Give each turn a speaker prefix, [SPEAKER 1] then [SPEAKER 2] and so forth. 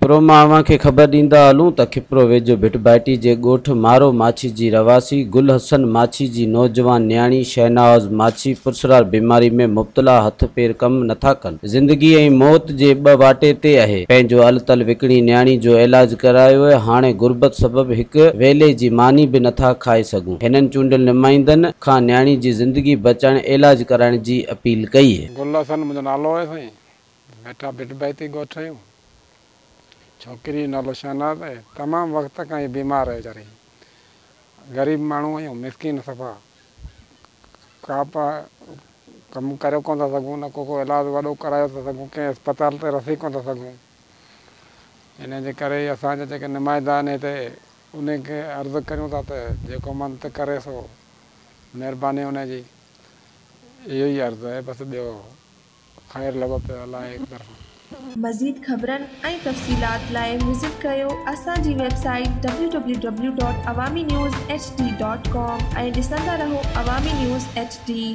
[SPEAKER 1] کپرو مان اوهان کي خبر ڏيندا هلون ته کپرو ويجهو ڀٽ ڀائٽي جي ڳوٺ مارو ماڇي جي رهواسي گل حسن ماڇي جي نوجوان نياڻي شهناز ماڇي پراسرار بيماري ۾ مبتلا هٿ پير ڪم نٿا ڪن زندگي ۽ موت جي ٻه واٽي تي اهي پنهنجو ال تل وڪڻي نياڻي جو علاج ڪرايو اهي هاڻي غربت سبب هڪ ويلي جي ماني به نٿا کائي سگهون هنن چونڊيل نمائندن کان نياڻي جي زندگي بچائڻ علاج ڪرائڻ جي اپيل ڪئي.
[SPEAKER 2] گل حسن منهنجو نالو آهي سائين ويٺا ڀٽ ڀائتي ڳوٺ آهيون. ڇوڪري جو نالو شهناز آهي. تمام وقت کان هي بيمار آهي ويچاري. غريب ماڻهو آهيون مسڪين صفا. ڪا به ڪم ڪريو ڪونه ٿا سگهون نه ڪو ڪو علاج وڏو ڪرايو ٿا سگهون ڪنهن اسپتال تي رسي ڪونه ٿا سگهون. ان جي ڪري اسان جا جيڪي نمائندا آهن هتي انهن کي عرض ڪريون ٿا ته جيڪو مدد ڪري سو مهرباني ان جي. اهو ئي عرض آهي بس ٻيو خير لڳو پيو الله جي طرفان.
[SPEAKER 3] مزيد خبرن ۽ تفصيلات لاء وزٽ ڪريو اسان جي website www.awaminews hd.com ۽ ڏسندا رهو عوامي نيوز ايڇ ڊي.